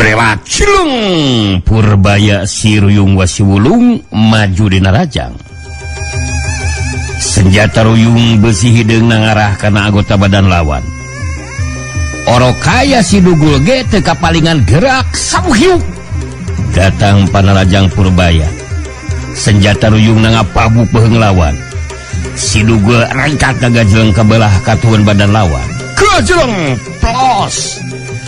Curelat cilung Purbaya si Ruyung Wasiwulung maju dina rajang. Senjata ruyung besi hideung ngarah kana anggota badan lawan. Orok kaya si Dugul ge teu kapalingan gerak sabuhiuk. Datang panarajang Purbaya. Senjata ruyung ngapabuk beuheung lawan. Si Dugul rengkat ngagajleng ka belah katuhun badan lawan. Gajleng plos.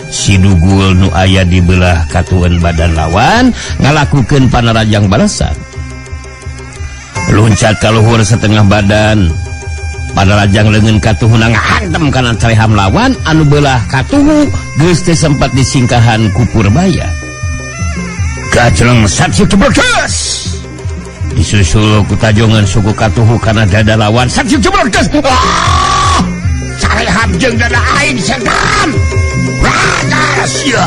Si Dugul nu aya di belah katuhun badan lawan ngalakukeun panarajang balasan. Loncat ka luhur setengah badan. Panarajang leungeun katuhuna ngahantem kana careham lawan anu belah katuhu geus teu sempat disingkahan ku Purbaya. Gajleng sat berges. Disusul ku tajongan suku katuhu kana dada lawan sat berges. Ah! Careham jeung dada aing setan. Raga sia.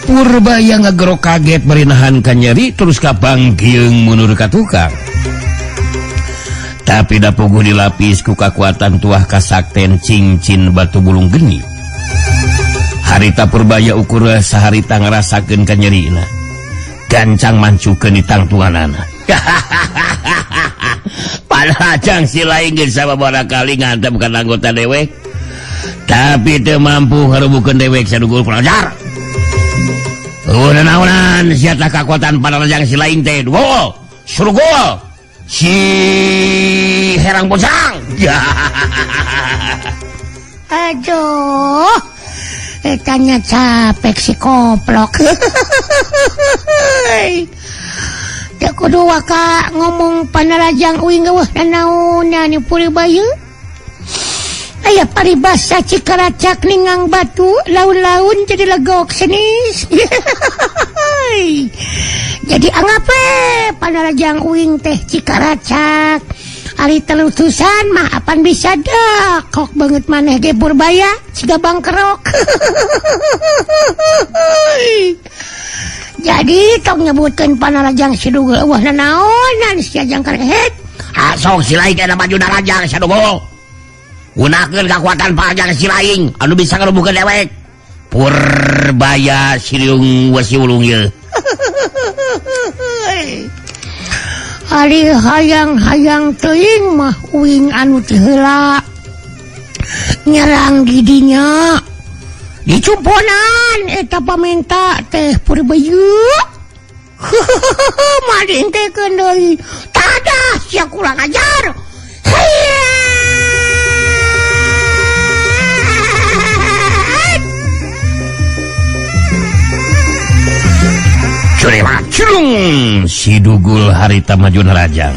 Purbaya ngagero kaget bari nahan kanyeri terus kapangkieung mundur ka tukang. Tapi da puguh dilapis ku kakuatan tuah kasakten cincin batu bulung geni. Harita Purbaya ukur saharita ngarasakeun kanyerina. Gancang mancukeun di tangtunganana. Panarajang si lain geus sababaraha kali ngantem kana anggota dewek. Tapi teu mampu ngarubuhkeun dewek sadugul kurang ajar. Eueuh naonan sia tah kakuatan panarajang si lain teh. Dugul, surugul. Si herang bojang. Aduh, tanya capek si koplok. Teu kudu waka ngomong panarajang uing eueuh nanaonan ni Purbaya. Aya paribasa cikaracak ningang batu laun-laun jadi legok senis. Jadi anggap panarajang uing teh cikaracak. Ari telutusan mah apan bisa dah kok banget maneh ge Purbaya siga bangkerok. Jadi tong nyebutkeun panarajang si Dugul eueuh nanaonan sia jang karehet. Asok si lain kana maju narajang sadugul. Gunakeun kakuatan panarajang si lain anu bisa ngarubuhkeun dewek. Purbaya Siriung Wasiwulung ye. Ari hayang-hayang teuing mah uing anu teu heula nyerang didinya dicumponan eta pamenta teh Purbaya. Mading teh keun deui tadah sia kurang ajar. Cilung si Dugul harita maju narajang.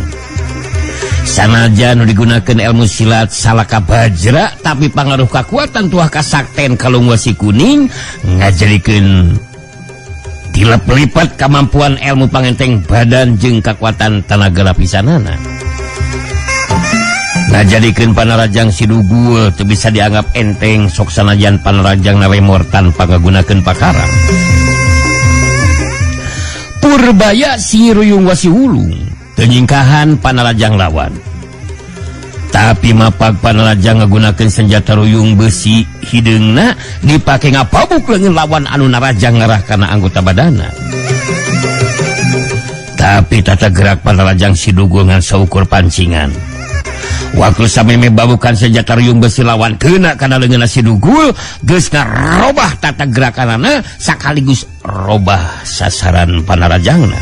Sanajan nu digunakeun ilmu silat Salaka Bajra tapi pangaruh kakuatan tuah kasakten kalung wasi kuning ngajadikeun dilep-lipet kemampuan ilmu pangenteng badan jeung kakuatan tanaga lapisanana. Ngajadikeun panarajang si Dugul teu bisa dianggap enteng sok sanajan panarajang naremor tanpa ngagunakeun pakarang. Purbaya si Ruyung Wasiwulung teu nyingkahan panarajang lawan. Tapi mapag panarajang ngagunakeun senjata ruyung besi hideungna dipake ngapabuk leungeun lawan anu narajang ngarah kana anggota badana. Tapi tata gerak panarajang si Dugul ngan saukur pancingan. Waktu sameme babukan senjata ruyung besi lawan kena kana leungeunna si Dugul geus ngarobah tata gerakanana sakaligus robah sasaran panarajangna.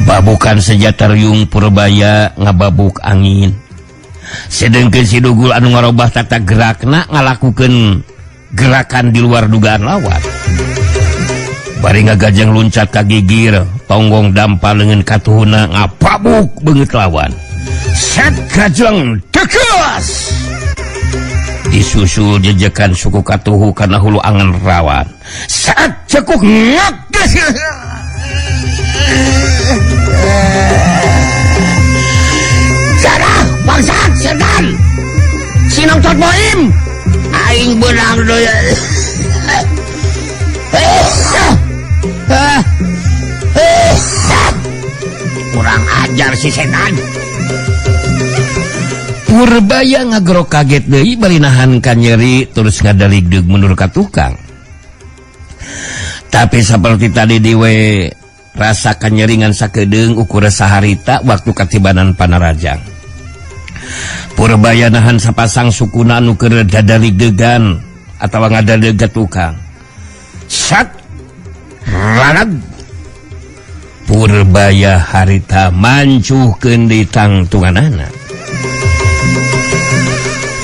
Babukan senjata ruyung Purbaya ngababuk angin. Sedengkeun si Dugul anu ngarobah tata gerakna ngalakukeun gerakan di luar dugaan lawan. Bari ngagajeng luncat ka gigir, tonggong dampal leungeun katuhuna ngapabuk beungeut lawan. Set gajeng tegas. Disusul jejekan suku katuhu kana hulu angan rawan. Saat cekuk ngak. Jarah bangsat setan. Sinong tot boim. Aing beunang deui. Kurang ajar si setan. Purbaya ngagero kaget deui bari nahan kanyeri terus ngadaligdeug mundur ka tukang. Tapi seperti tadi diwe rasa kanyeringan sakedeung ukur saharita waktu katibanan Panarajang. Purbaya nahan sapasang sukuna anu keur dadaligdegan atawa ngadadeug tukang. Sat ralag Purbaya harita mancuhkeun di tangtunganana.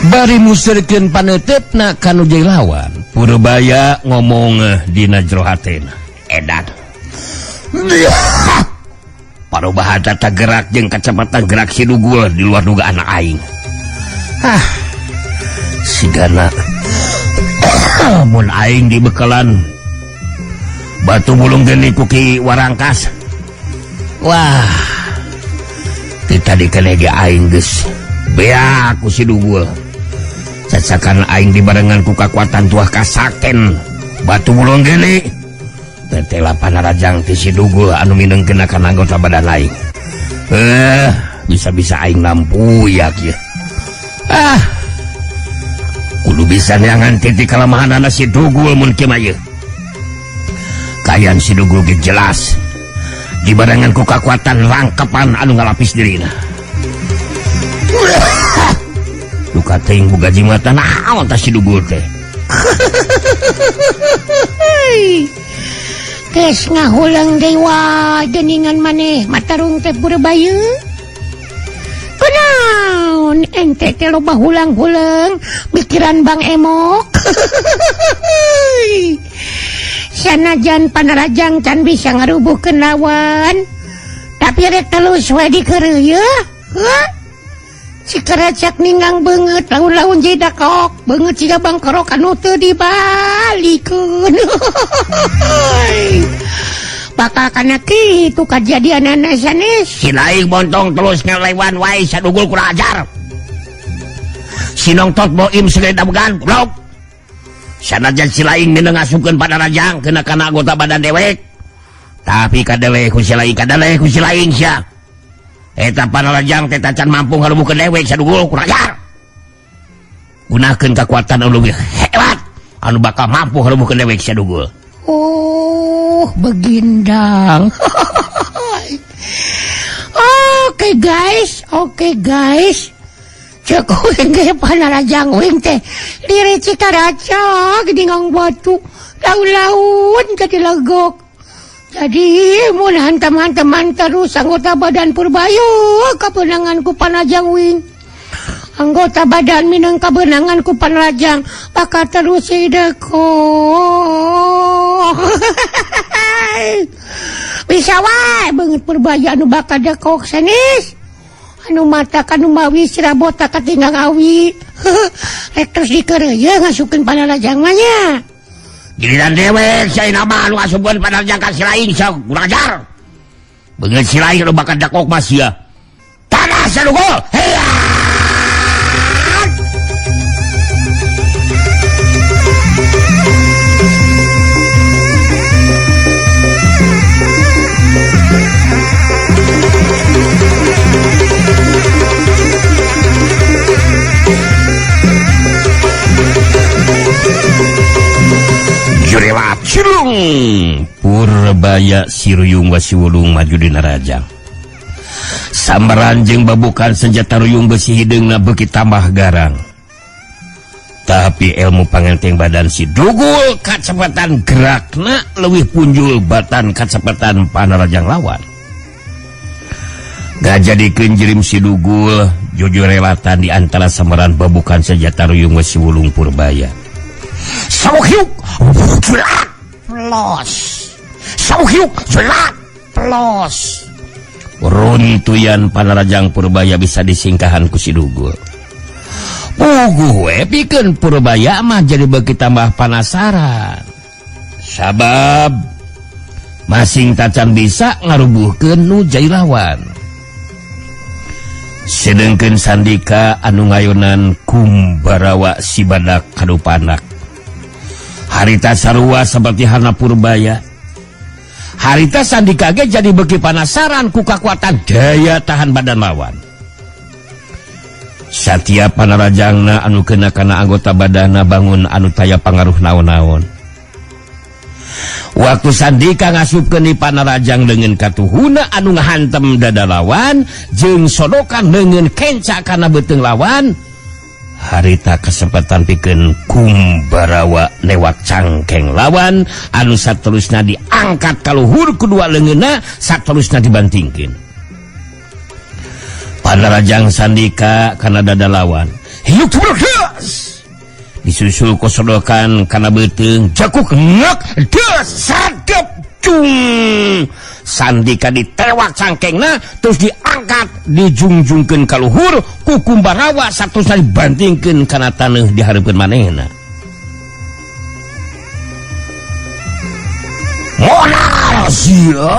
Bari muserkeun paneuteup kanu jadi lawan. Purbaya ngomong dina jero hatena. Edan. Parubahan tata gerak jeung kecepatan gerak si Dugul di luar dugaan aing. Ah, sigana mun aing dibekalan batu bulung geni ku Ki Warangkas. Wah, ti tadi keneh ge aing geus beak ku si Dugul. Cacakan aing dibarengan ku kakuatan tuah kasakten batu bulung geni. Tetela Panarajang ti si Dugul anu minengkeun kana anggota badan aing. Bisa-bisa aing nampuyak ya. Ah, kudu bisa neangan titik kelemahanana si Dugul mun kieu mah ieu. Kayan si Dugul ge jelas dibarengan ku kakuatan rangkepan anu ngalapis dirina. Duka teuing boga jimatan naon tah si Dugul teh. Geus ngahulang dewa geuningan maneh matarung teh Purbaya. Kunaon ente teh loba hulang-hulang mikiran Bang Emok. Sanajan Panarajang can bisa ngarubuhkeun lawan, tapi rek terus we dikeureuy. Heuh. Cikaracak ninggang beungeut laun-laun jadi dakok beungeut siga bangkerok anu teu dibalikeun. Bakal kana kitu kajadianana sanes. Si laing bontong terus ngelewan wae sadugul kurang ajar. Si nongtot boim segede dabegan goblok. Sanajan si laing mineng ngasupkeun Panarajang kena kana anggota badan dewek. Tapi kadele ku si laing kadele ku si laing sia. Eta Panarajang teh tacan mampu ngarubuhkeun dewek sadugul kurang ajar. Gunakeun kakuatan anu leuwih hebat anu bakal mampu ngarubuhkeun dewek sadugul. Oh, begindang. Oke guys, oke guys. Cek uing ge Panarajang uing teh diri Cikaracak geuningang batu laun-laun jadi legok. Jadi mun hantam-hantaman terus anggota badan Purbaya kabenangan ku Panarajang uing. Anggota badan minang kabenangan ku Panarajang bakal terus idekok. Bisa wae beungeut Purbaya anu bakal dekok sanes. Anu mata kanu mawi sirah botak katinggang awi. Rek terus dikeureuy ngasupkeun Panarajang mah nya. Giliran dewek sia nama anu ngasupkeun Panarajang ka si laing sia kurang ajar. Beungeut si laing anu bakal dakok mah sia. Tanah sadugul. Heya! Jurewat Cilung Purbaya Siruyung Wasiwulung maju dina rajang. Sambaran jeung babukan senjata ruyung besi hideungna beuki tambah garang. Tapi ilmu pangenteng badan si Dugul kacepatan gerakna leuwih punjul batan kacepatan Panarajang lawan. Ngajadikeun jirim si Dugul jujurelatan di antara sambaran babukan senjata ruyung besi wulung Purbaya. Sawuk hiuk jelak plos. Sawuk hiuk jelak plos. Runtuyan Panarajang Purbaya bisa disingkahan ku si Dugul. Puguh we pikeun Purbaya mah jadi beuki tambah panasaran. Sabab masing tacan bisa ngarubuhkeun nu jadi lawan. Sedengkeun Sandika anu ngayonan Kumbarawa si badak kadupanak. Harita sarua seperti hana Purbaya. Harita Sandika ge jadi beuki panasaran ku kakuatan daya tahan badan lawan. Satiap Panarajangna anu kena kana anggota badana bangun anu taya pangaruh naon-naon. Waktu Sandika ngasupkeun di Panarajang leungeun katuhuna anu ngahantem dada lawan jeung sodokan leungeun kenca kana beuteung lawan, harita kesempatan pikeun Kumbarawa lewat cangkeng lawan anu saterusna diangkat ka luhur kedua leungeunna, saterusna dibantingkeun. Panarajang Sandika kana dada lawan, hiuk des, disusul ku sodokan kana beuteung, jakuk ngek des, sadep cung. Sandika ditewak cangkengna, terus diangkat dijungjungkeun ka luhur ku Kumbarawa, saterusna dibantingkeun kana taneuh di hareupeun manehna. Modal sia.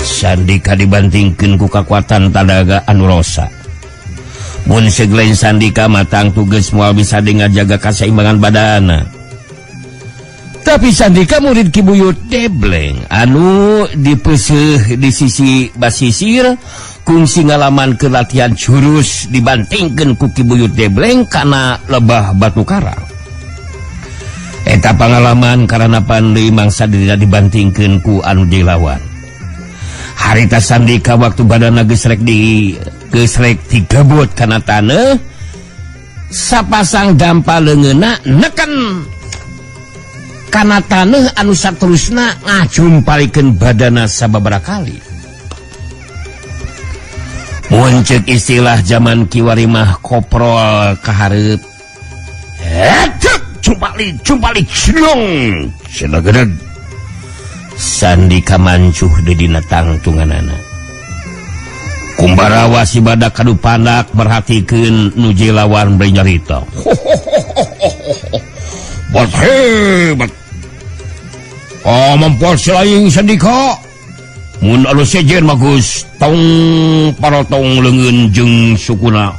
Sandika dibantingkeun ku kakuatan tanaga anu rosa. Mun seglain Sandika matang tugas moal bisa ngajaga kaseimbangan badana. Tapi Sandika murid Ki Buyut Debleng anu dipeuseuh di sisi basisir kungsi ngalaman ke latihan jurus dibantingkeun ku Ki Buyut Debleng kana lebah batu karang. Eta pangalaman karena pandai mangsa dirina dibantingkeun ku anu dilawan. Harita Sandika waktu badana geus rek di gesrek digebut kana taneuh, sapasang dampa leungeunna neken kana taneuh anu saterusna ngajumpalikeun badana sababaraha kali. Mun ceuk istilah zaman kiwari mah koprol ka hareup. Jumpali jumpali cilong cenah. Sandika mancuh di dina tangtunganana. Kumbarawa si badak kadu pandak merhatikeun nu lawan bari nyarita. Bat hebat. Oh, mampu selain Sandika. Mun anu sejen mah geus tong parotong leungeun jeung sukuna.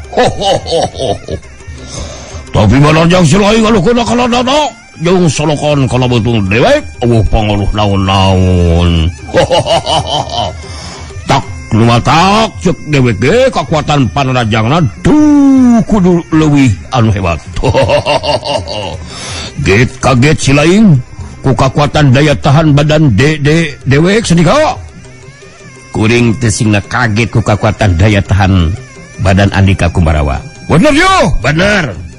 Tapi manajang selain anu kuna kana dada jeung solokan kana beuteung dewek eueuh pangaruh naon-naon. Tak lumatak cek dewek ge kakuatan panarajangna duh kudu leuwih anu hebat. Get kaget si lain ku kakuatan daya tahan badan de dewek Sandika. Kuring teh singna kaget ku kakuatan daya tahan badan Andika Kumbarawa. Bener yo, bener.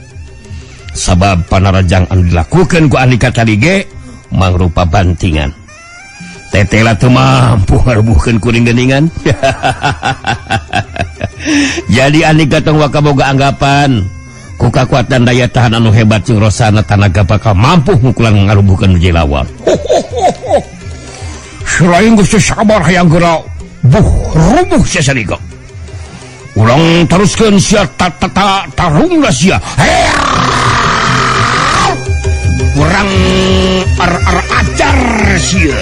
Sabab panarajang anu dilakukan ku Andika tadi ge mangrupa bantingan. Tetela teu mampu ngarubuhkeun kuring geuningan. Jadi Andika tong waka boga anggapan ku kakuatan daya tahan anu hebat jeung rosana tanaga bakal mampu mukulan ngarubuhkeun nu lawan. Selain geus sabar hayang geura buh rubuh sia Sandika. Urang teruskeun sia ta tarungna sia. Kurang ar ajar sia.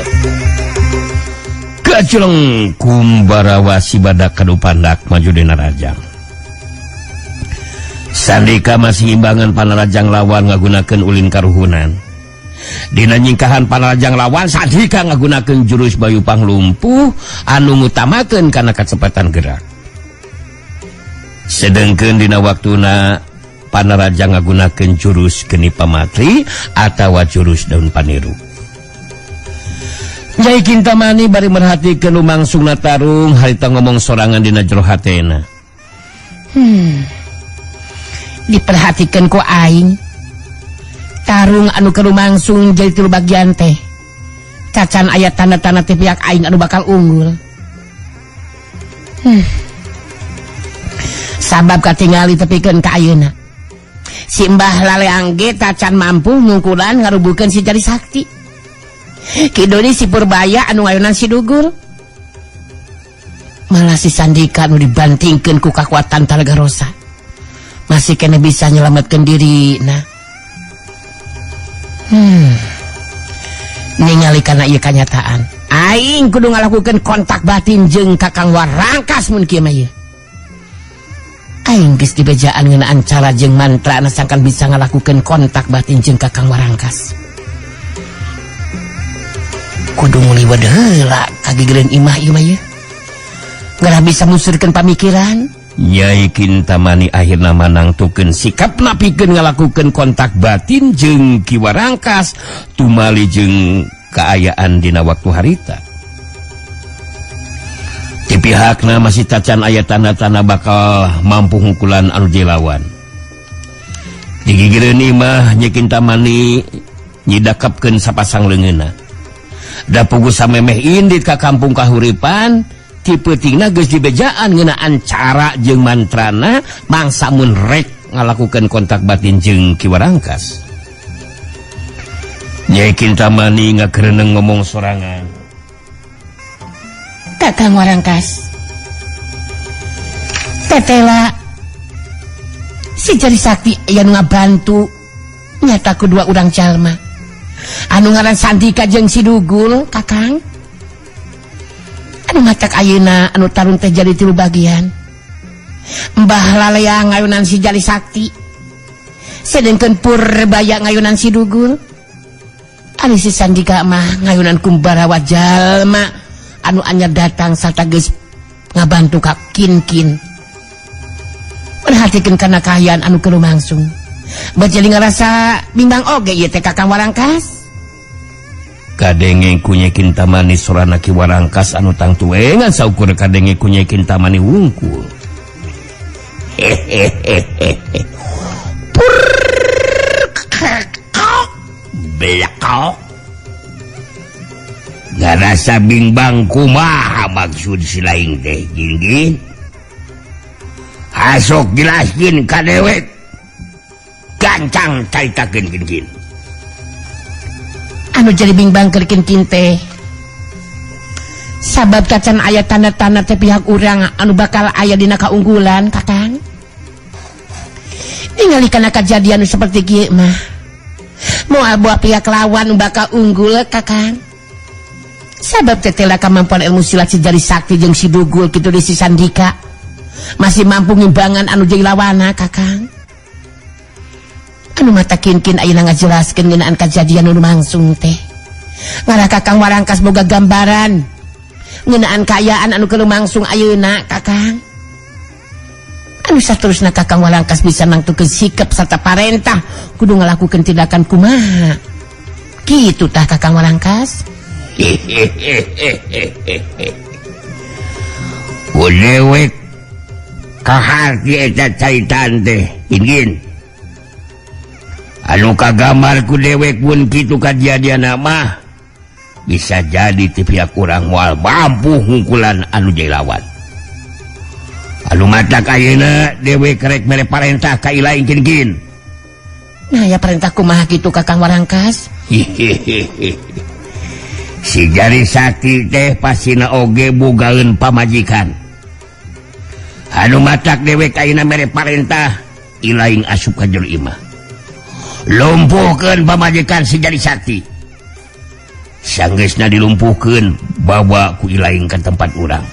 Kaceleng Kumbarawa si badak kadu pandak maju dina rajang. Sandika masih imbangan panarajang lawan ngagunakeun ulin karuhunan. Dina nyingkahan panarajang lawan Sandika ngagunakeun jurus Bayu Panglumpuh anu ngutamakeun kana kacepatan gerak. Sedengkeun dina waktuna Panarajang ngagunakeun jurus Geni Pamatri atawa jurus daun paniru. Nyai Kintamani bari merhatikeun lumangsungna tarung harita ngomong sorangan dina jero hatena. Diperhatikan ku aing. Tarung anu keur lumangsung jadi tilu bagian teh. Cacan aya tanda-tanda teh pihak aing anu bakal unggul. Sabab katingali tepikeun ka ayeuna. Si Mbah Laleang ge tacan mampu ngungkulan ngarubuhkeun si Jari Sakti. Kiduli si Purbaya anu ngayunan si Dugul. Malah si Sandika nu dibantingkeun ku kakuatan Talaga Rosa. Masih kena bisa nyelamatkan diri nah. Ningali kana ieu kanyataan. Aing kudu ngalakukeun kontak batin jeung Kakang Warangkas mun kieu mah ieu. Aing geus dibejaan ngeunaan cara jeung mantra anu sangkan bisa ngalakukeun kontak batin jeung Kakang Warangkas. Kudu nguliwet heula kagigireun imah ieu mah ieu. Ngarah bisa musurkeun pamikiran. Nyai Kintamani akhirna manangtukeun sikapna pikeun ngalakukeun kontak batin jeung Ki Warangkas tumali jeung kaayaan dina waktu harita. Di pihakna masih tacan aya tanda-tanda bakal mampu hungkulan anu dilawan. Di gigireun imah Nyi Kintamani nyidakepkeun sapasang leungeunna. Da puguh samemeh indit ka kampung Kahuripan, ti peutingna geus dibejaan ngeunaan cara jeung mantrana mangsa mun rek ngalakukeun kontak batin jeung Ki Warangkas. Nyai Kintamani ngakereneng ngomong sorangan. Kakang Warangkas, tetela si Jari Sakti aya nu ngabantu nyata kedua urang jalma anu ngaran Sandika jeung si Dugul. Kakang, anu matak ayeuna anu tarung teh jadi tilu bagian. Mbah Lalea ngayunan si Jari Sakti, sedengkeun Purbaya ngayunan si Dugul, ari si Sandika mah ngayunan kumbarawa jalma anu anyar datang sarta geus ngabantu ka kin-kin. Perhatikeun kana kaayaan anu keur lumangsung, jadi ngarasa bimbang oge ieu teh, Kakang Warangkas. Kadenge ku Nyai Kintamani sorana Ki Warangkas anu tangtu ngan saukur kadenge ku Nyai Kintamani wungkul. Hehehe. Belakau ngarasa bimbang, kumaha maksud si lain teh, Jinggin? Hasok jelaskeun ka dewek, gancang caritakeun, Ginggin. Anu jadi bimbang keur kin teh sabab tacan aya tanda-tanda teh pihak urang anu bakal aya dina kaunggulan. Kakang, ningali kana kejadian nu seperti kieu mah moal buah pihak lawan nu bakal unggul, Kakang, sabab tetela kemampuan ilmu silat si Jari Sakti jeung si Dugul kitu di si Sandika masih mampu ngimbangan anu jadi lawana. Kakang, anu mata kin-kin ayeuna ngajelaskeun ngeunaan kajadian nu lumangsung teh ngarah Kakang Warangkas boga gambaran ngeunaan kaayaan anu keur lumangsung ayeuna. Kakang, anu saterusna Kakang Warangkas bisa nangtukeun sikap serta parentah kudu ngalakukeun tindakan kumaha kitu tah, Kakang Warangkas. Hehehehe. Ku dewek kaharti eta caritaan teh, Ginggin. Anu kagambar ku dewek pun kitu kajadian mah bisa jadi ti pihak urang moal mampu hungkulan anu jadi lawan. Anu matak ayeuna dewek rek mere parentah ka ilaing, Ginggin. Nah ya, perintah kumaha kitu, Kakang Warangkas? Hehehehe. Si Jari Sakti teh pastina oge bogaeun pamajikan. Anu matak dewek ayeuna mere parentah ilaing asup ka jero imah. Lumpuhkeun pamajikan si Jari Sakti. Sanggeusna dilumpuhkeun, bawa ku ilaing ke tempat urang.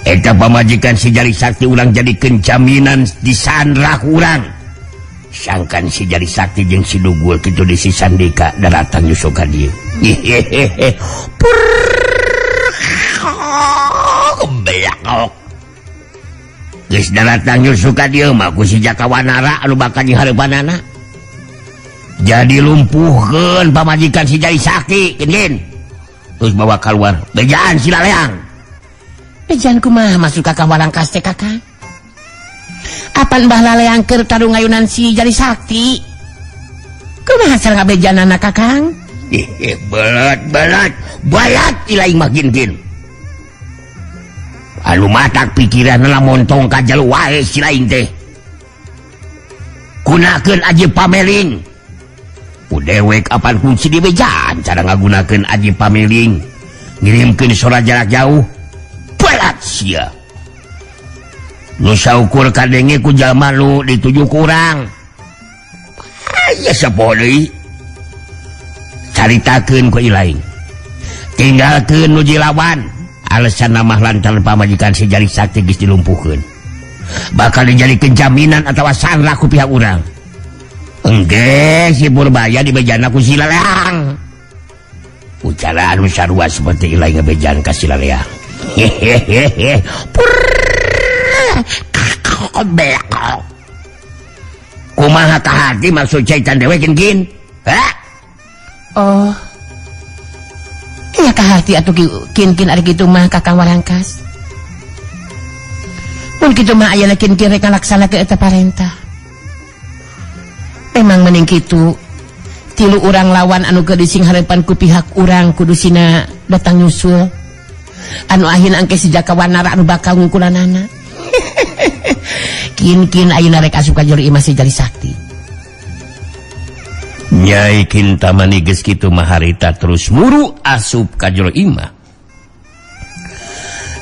Eta pamajikan si Jari Sakti urang jadikeun jaminan disandra ku urang. Sangkan si Jari Sakti jeung si Dugul kitu di si Sandika daratan nyusul ka dieu. Hehehe. Belakok. Geus daratang nyusul ka dieu mah ku si Jaka Wanara anu bakal nyiharipanana. Jadi lumpuhkeun pamajikan si Jari Sakti, Ginggin. Terus bawa keluar. Bejaan si Laleang. Bejaan kumaha maksud Kakang Warangkas teh, Kakang? Apan Mbah Laleang keur tarung ngayunan si Jari Sakti? Kumaha cara ngabejanana, Kakang? Ih, belat belat belat ilaing mah, Ginggin. Anu matak pikiran lamun tong ka jelu wae si lain teh. Gunakeun aji pameling. Ku dewek apan kunci dibejaan cara ngagunakeun aji pameling. Ngirimkeun surat jarak jauh. Belat sia. Nu saukur kadenge ku jalma nu dituju kurang. Aya sapoho deui. Caritakeun ku ilaing. Tinggalkeun nu jilawan. Alasan mah lantaran pamajikan si Jari Sakti geus dilumpuhkeun. Bakal dijadikeun jaminan atawa sandra ku pihak urang. Engge si Purbaya dibejana ku si Laleang. Ucara anu sarua seperti ilaing ngebejan ka si Laleang. Hehehehe. Kumaha kaharti maksud caitan dewe kin-kin? Hah? Oh. Nya kaharti atuh kin-kin ari kitu mah Kakang Warangkas. Mun kitu mah ayeuna kin-kin rek ngalaksanakeun eta parentah. Memang mending kitu. Tilu urang lawan anu keur disingharepan ku pihak urang kudu sina datang nyusul. Anu akhirna angke si Jaka Wanara anu bakal ngungkulanana. Kin-kin ayeuna rek asup ka jero imah si Jali Sakti. Nyai Kintamani geus kitu mah harita terus muru asup ka jero imah.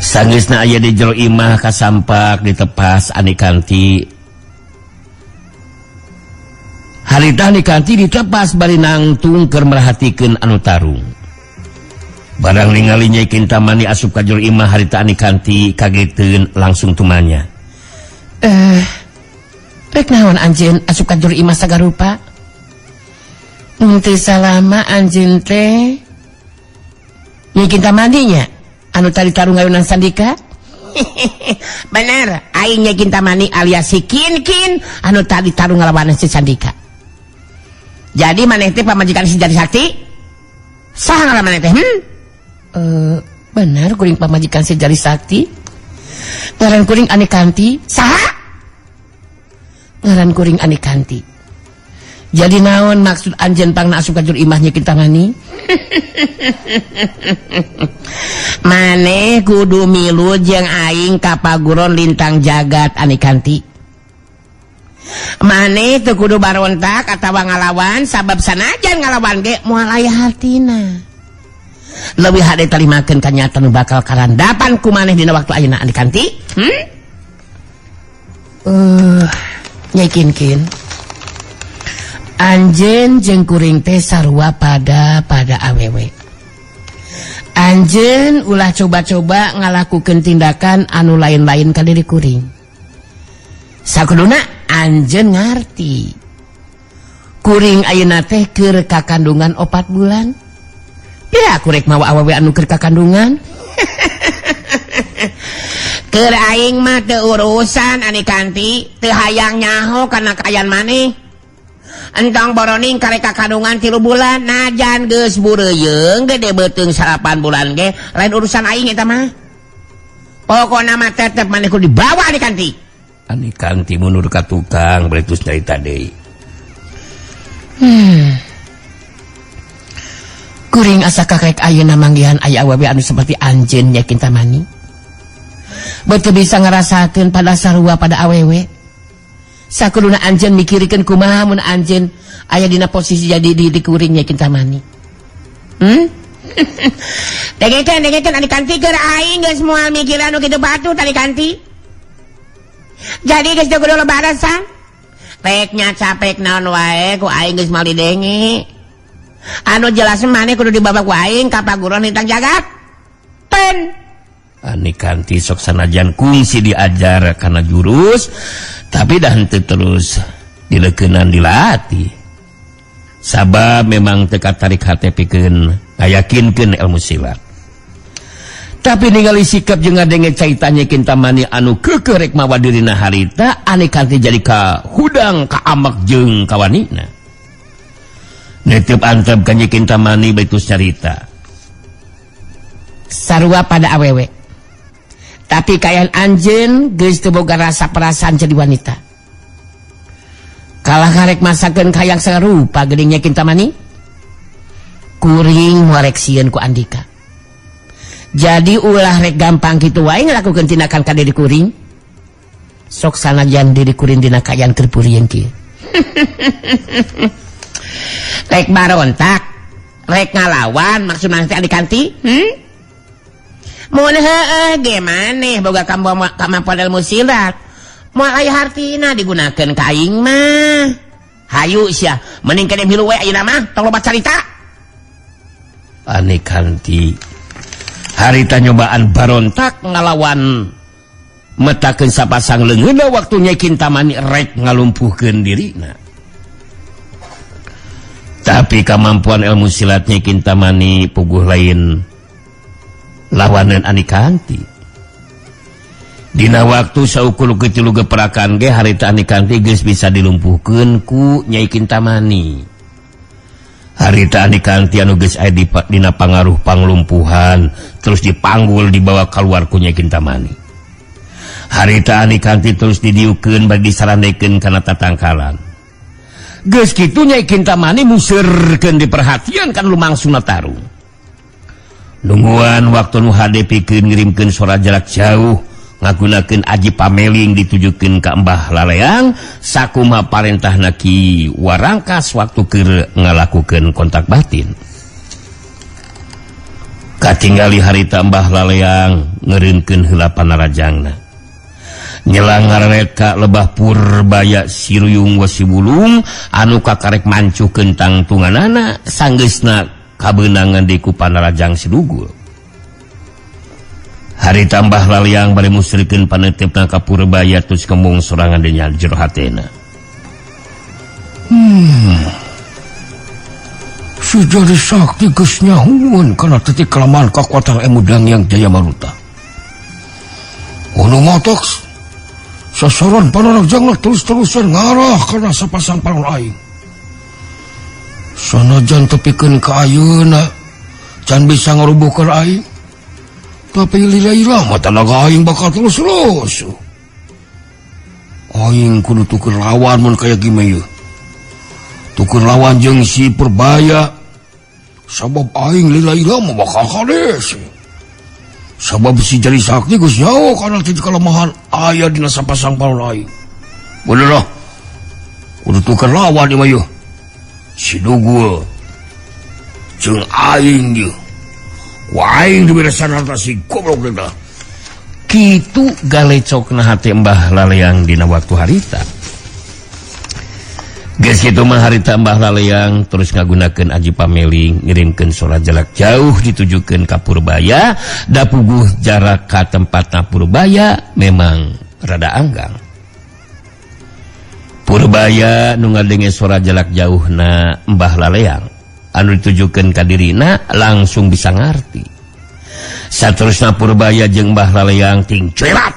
Sanggeusna aya di jero imah kasampak ditepas Anikanti. Harita Anikanti ditepas bari nangtung keur merhatikeun anu tarung. Barang ningali Nyai Kintamani asup ka jero imah harita Anikanti kageteun langsung tumanya. Rek naon anjeun asup ka jero imah sagarupa? Mun teu salama anjeun teh Nyai Kintamani nya anu tadi tarung ngayunan Sandika? Bener, aing Nyai Kintamani alias si Kin-kin anu tadi tarung ngalawanan si Sandika. Jadi maneh teh pamajikan si Jali Sakti? Saha ngaran maneh teh? Bener kuring pamajikan si Jali Sakti. Ngaran kuring Anikanti. Saha? Ngaran kuring Anikanti. Jadi naon maksud anjeun pangna asup ka jero imah Nyai Kintamani? Maneh kudu milu jeung aing ka paguron lintang jagat Anikanti. Maneh teu kudu barontak atawa ngalawan sabab sanajan ngalawan ge moal aya hartina. Leuwih hade tarimakeun kanyata nu bakal karandapan ku maneh dina waktu ayeuna Anikanti. Nyai Kin-kin. Anjeun jeung kuring teh sarua pada awewe. Anjeun ulah coba-coba ngalakukeun tindakan anu lain-lain ka diri kuring. Sakuduna anjeun ngarti. Kuring ayeuna teh keur kakandungan 4 bulan. Pira aku rek mawa awewe anu keur kakandungan? Keur aing mah teu urusan Anikanti, teu hayang nyaho kana kaayaan maneh. Entong boroning karek kakandungan 3 bulan, najan geus bureuyeung gede beuteung 8 bulan ge, lain urusan aing eta mah. Pokona mah tetep maneh kudu dibawa Anikanti. Anikanti mundur ka tukang bari terus nyarita deui. Kuring asa kakrek ayeuna manggihan aya awewe anu seperti anjeun Nyai Kintamani. Beuteung bisa ngarasakeun pada sarua pada awewe. Sakuduna anjeun mikirikeun kumaha mun anjeun aya dina posisi jadi di kuring Nyai Kintamani. Dengekeun Anikanti keur aing geus moal mikiran nu kitu batu Anikanti. Jadi geus teu kudu lebaran san. Rek nya capek naon wae ku aing geus moal didenge. Anu jelas maneh kudu dibawa ku aing ka paguron lintang jagat. Pen. Anikanti sok sanajan kungsi diajar kana jurus tapi dah henteu terus dileukeunnan dilatih. Sabab memang teu katarik hate pikeun ngayakinkeun ilmu silat. Tapi ningali sikap jeung ngadenge caita Nyai Kintamani anu keukeuh rek mawa dirina harita, Anikanti jadi ka hudang ka amak jeung kawanina. Netep antep ka Nyai Kintamani baitus carita. Sarua pada awewe. Tapi kayan anjeun geus teu boga rasa perasaan jadi wanita. Kalah karek masakeun kayang sarupa geuning Nyai Kintamani. Kuring moal rek sieun ku Andika. Jadi ulah rek gampang kitu wae ngalakukeun tindakan ka diri kuring. Sok sanajan diri kuring dina kaayaan keur purieun kieu. Rek barontak, rek ngalawan maksud maneh teh Anikanti? Mun heueuh ge maneh boga kamampuan ilmu silat. Moal aya hartina digunakeun ka aing mah. Hayu sia, mending kene milu we ayeuna mah, tong loba carita. Anikanti harita nyobaan barontak ngalawan metakeun sapasang leungeunna waktu Nyai Kintamani rek ngalumpuhkeun dirina. Tapi kemampuan ilmu silat Nyai Kintamani puguh lain lawanan Anikanti. Dina waktu saukur ketilu geperakan ge harita Ani Kanti geus bisa dilumpuhkeun ku Nyai Kintamani. Harita Ani Kanti anu geus aya dina pangaruh panglumpuhan terus dipanggul dibawa keluar ku Nyai Kintamani. Harita Ani Kanti terus didiukeun bari disarandekeun kana tatangkalan. Geus kitu Nyai Kintamani museurkeun diperhatian kan lumangsungna tarung. Nungguan waktu nu hade pikeun ngirimkeun suara jarak jauh ngagunakeun aji pameling ditujukeun ka Mbah Laleang sakumaha parentahna Ki Warangkas waktu keur ngalakukeun kontak batin. Katinggali harita Mbah Laleang ngereunkeun heula panarajangna. Nyelang ngareret ka lebah Purbaya Siruyung Wasi Bulung anu kakarek mancuhkeun tangtunganana sanggeusna kabeunangan di ku panarajang Si Dugul. Harita Mbah Laleang bari musrikeun paneuteup ka Purbaya terus kembung sorangan di jero hatena. Si Jari Sakti geus nyahueun kana titik kelemahan kakuatan ilmu Danghyang Jaya Maruta. Anu matak sasaran panarajangna terus-terusan ngarah kana sapasang panon aing. Sanajan tepikeun ka ayeuna can bisa ngarubuhkeun aing. Tapi lila-lila mah tanaga aing bakal terus-terus. Aing kudu tuker lawan mun kaya gimana ieu. Tuker lawan jeung si Purbaya. Sabab aing lila-lila mah bakal kades. Sabab si Jari Sakti geus nyaho kana titik kelemahan aya dina sapasang panon aing. Bener lah. Kudu tuker lawan ieu mah ieu. Si Dugul jeung aing ieu. Aing diberesan harta si goblok teh. Kitu galecokna hate Mbah Laleang dina waktu harita. Geus kitu mah harita Mbah Laleang terus ngagunakeun aji pameling ngirimkeun surat jarak jauh ditujukeun ka Purbaya, da puguh jarak ka tempatna Purbaya memang rada anggang. Purbaya nu ngadenge suara jarak jauhna Mbah Laleang anu ditujukeun ka dirina langsung bisa ngarti. Saterusna Purbaya jeung Mbah Laleang ting cuelat.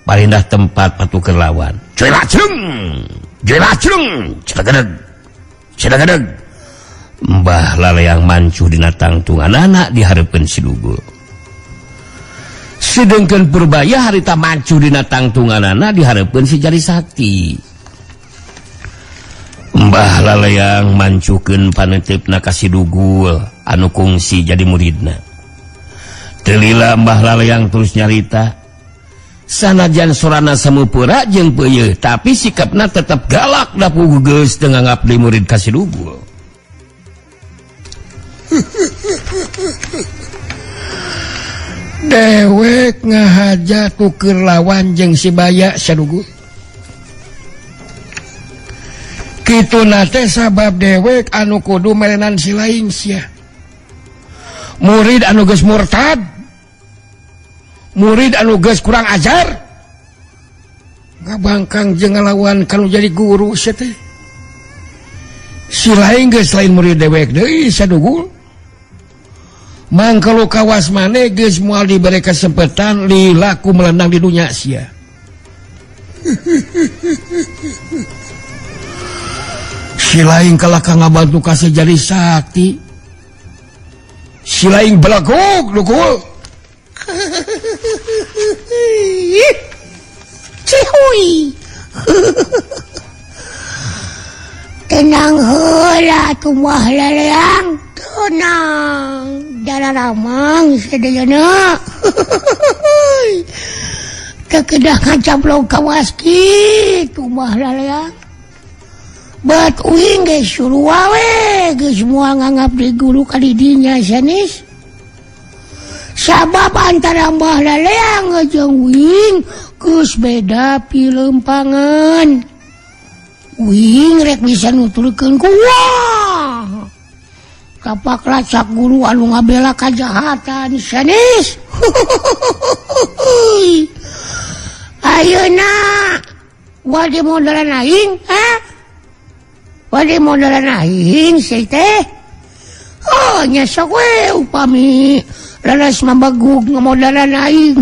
Parindah tempat patuker lawan. Cuelat jeung, cuelat jeung, cedegedeg, cedegedeg. Mbah Laleang mancuh dina tangtunganana dihareupeun si Dugul. Sedengkeun Purbaya harita mancuh dina tangtunganana dihareupeun si Jari Sakti. Mbah Laleang mancuhkeun paneuteup ka si Dugul anu kungsi jadi muridna. Teu lila Mbah Laleang terus nyarita. Sanajan sorana samupura jeung peuyeut, tapi sikapna tetep galak da puguh geus teu nganggap deui murid ka si Dugul. Dewek ngahaja tuker lawan jeung si Baya Sadugul. Kitu nate sabab dewek anu kudu merenan si lain sia. Murid anu geus murtad, murid anu geus kurang ajar, ngabangkang jeung ngalawan kanu jadi guru sia teh. Si lain geus lain murid dewek deui Sadugul. Mangkalu kawas maneh geus moal dibere kesempatan lilaku melenang di dunya sia. Si lain kalah ka ngabantu ka si Jari Sakti. Si lain belaguk dugul. Cihui. Tenang heula atuh Mbah Laleang. Tenang. Dararamang sadayana. Teu kedah ngacablog kawas kitu Mbah Laleang. Bet uing ge surua we geus moal nganggap di guru ka di dinya sanes. Sabab antara Mbah Laleang jeung uing geus beda pilempangan. Uing rek bisa nuturkeun ku wah. Kapak lacak guru anu ngabela kajahatan sanes. Ayeuna wadi modalan aing, ha? Wadi modalan aing sih teh. Oh, nya sok we upami laras mabagug ngamodalan aing.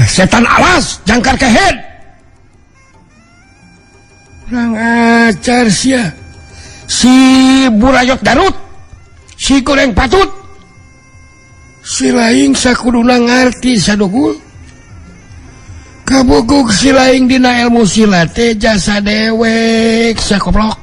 Setan alas jangkar kehed. Kurang ajar sia. Si Burayot Garut, si goreng patut. Si laing sakuduna ngarti sadugul. Kabuguk si laing dina ilmu silat teh jasa dewek sakoplok.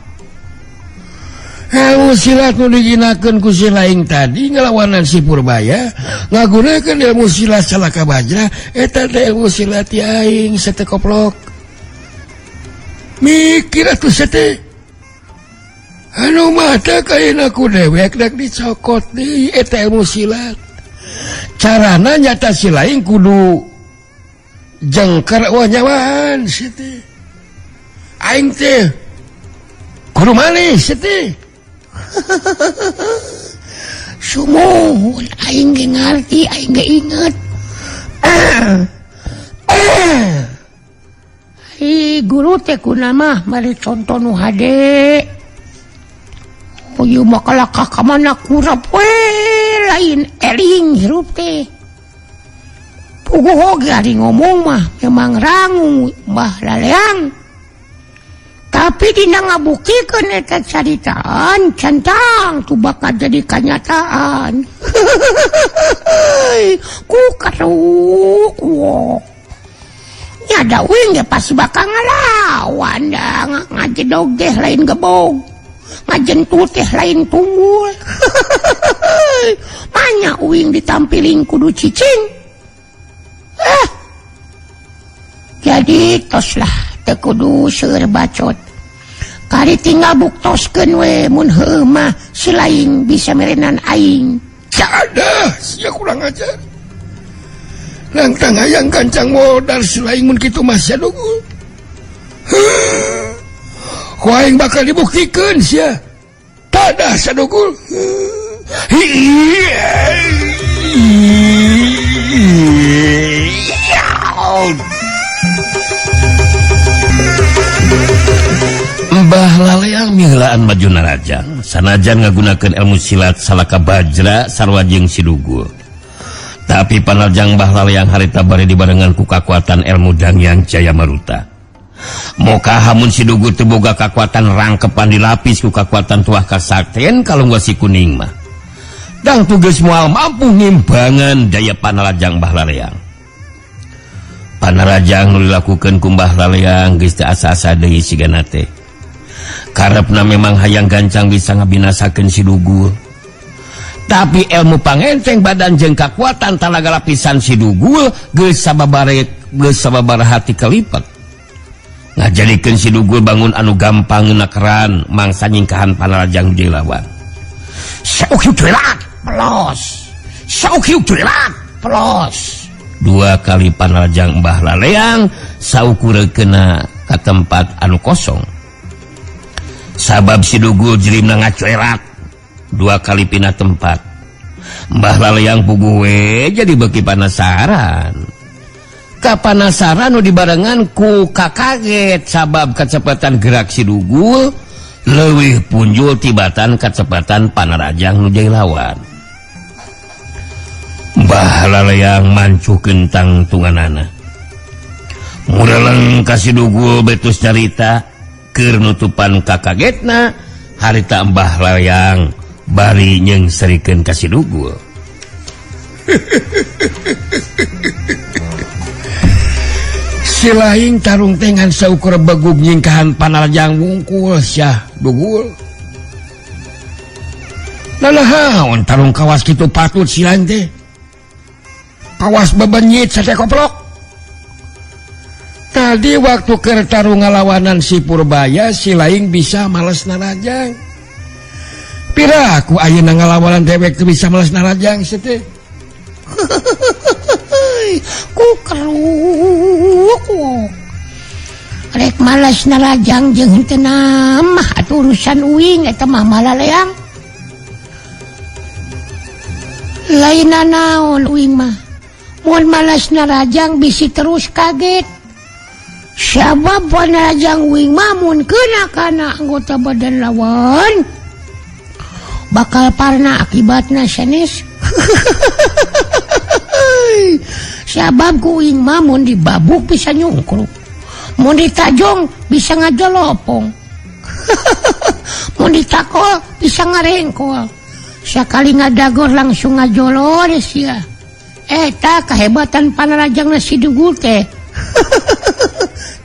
Ilmu silat nu diginakeun ku si laing tadi ngelawanan si Purbaya ngagunakeun ilmu silat Salaka Bajra eta teh ilmu silat ti aing sate koplok. Mikir atuh sate. Anu mata kaina ku dewek rek dicokot deui eta ilmu silat. Carana nyata si laing kudu jengker wah nyawaan sate. Aing teh kudu manis sate. Sumuhun aing ge ngarti aing ge inget. Hi guru teh kunamah mari contoh nu hade. Oh ieu mah kalakah ka mana kurap we lain eling hirup teh. Puguh oge ari ngomong mah memang rangu Mbah Laleang. Tapi dina ngabuktikeun eta caritaan centang tu bakal jadi kanyataan. Ku keruk wok. Nya da uing ge pasti bakal ngalawan da ngajedog teh lain gebog. Ngajentul teh lain tunggul. Manya uing ditampiling kudu cicing. Jadi tos lah teu kudu seueur bacot. Kari tinggal buktoskeun we mun heueuh mah si laing bisa merenan aing. Cadah sia kurang ajar. Langtang hayang gancang modal si laing mun kitu mah sia dugul. Ku aing bakal dibuktikeun sia. Tadah sia dugul. Mbah Laleang miheulaan maju narajang sanajan ngagunakeun ilmu silat Salaka Bajra sarua jeung si Dugul. Tapi panarjang Mbah Laleang harita bari dibarengan ku kakuatan ilmu Dangyang Jaya Maruta. Moka hamun si Dugul teu boga kakuatan rangkepan dilapis ku kakuatan tuah kasakten kalungga si kuning mah. Dang tugas moal mampu ngimbangan daya panarjang Mbah Laleang. Panarajang nu dilakukeun ku Mbah Laleang geus teu asa-asa deui sigana teh. Karepna memang hayang gancang bisa ngabinasakeun si Dugul. Tapi ilmu pangenteng badan jeung kakuatan talaga lapisan si Dugul geus sababaraha hati kalipat. Ngajadikeun si Dugul bangun anu gampang ngeunakran mangsa nyingkahan panarajang jeung lawan. Saukyu cuilat pelos. Saukyu cuilat pelos. Dua kali panarajang Mbah Laleang saukure kena ka tempat anu kosong. Sabab si Dugul jirimna ngacuerat dua kali pindah tempat. Mbah Laleang puguh we jadi beuki panasaran. Kapanasaran nu dibarengan ku kakaget sabab kecepatan gerak si Dugul leuwih punjul tibatan kecepatan panarajang nu jadi lawan. Mbah Laleang mancukeun tangtunganana. Mureleng ka si Dugul betus carita keur nutupan kakagetna harita Mbah Laleang bari nyeungserikeun ka si Dugul. Si laing tarung tengan saukur begug nyingkahan panarjang wungkul syah Dugul. Lalahaon tarung kawas kitu patut si laing teh. Kawas bebenyit sate koplok. Tadi waktu keur tarung ngalawanan si Purbaya si laing bisa males narajang. Pira aku ayeuna ngalawanan dewek teu bisa males narajang sete. Ku keruk. Rek malas narajang jeung henteu mah atuh urusan uing eta mah Malaleang. Lain naon uing mah. Mun malas narajang bisi terus kaget. Sabab panarajang uing mah mun kena kana anggota badan lawan bakal parna akibatna sanes. Sabab ku uing mah mun dibabuk bisa nyungkruk, mun ditajong bisa ngajolopong, mun ditakol bisa ngarengkol, sekali ngadagor langsung ngajolor sia. Eta kehebatan Panarajang si Dugul teh.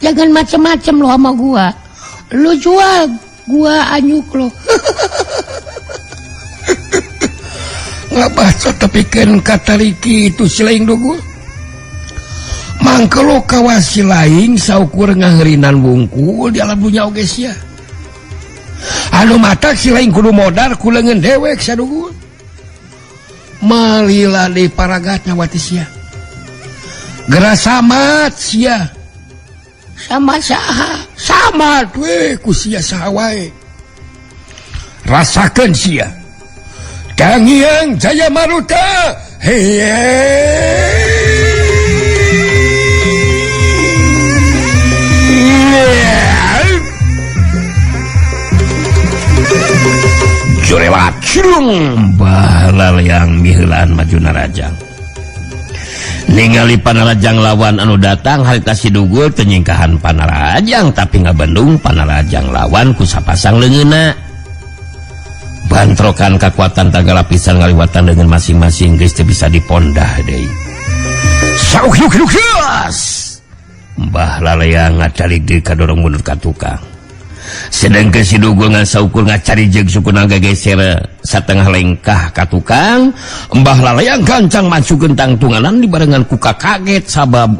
Jangan macem-macem lo sama gua, lu jual gua anyuk lo. Ngabaca tepikeun katariki itu si Laing Dugul. Mangkelo kawasi laing saukur ngaherinan wungkul di alam dunya oge sia. Anu matak si laing kudu modar ku leungeun dewek sia Dugul. Malila di paragatna wati sia. Geura samat sia. Sama saha? Samat we ku sia saha wae. Rasakeun sia. Kangyang Jaya Maruta. Jurewat cilung balal yang miheulaan maju narajang. Ningali Panarajang lawan anu datang harita si Dugul teu nyingkahan Panarajang tapi ngabendung Panarajang lawan ku sapasang leungeunna. Bantrokan kekuatan tangga lapisan ngaliwatan dengan masing-masing geus teu bisa dipondah deui. Saukyuk-kyuk. Mbah Lalea ngacari deui kadorong mundur ka tukang. Sedangkan si Dugul ngan saukur ngacari jeung sukuna gageser satengah lengkah ka tukang, Mbah Lalea gancang masuk gentang tunganan dibarengan ku kaget sabab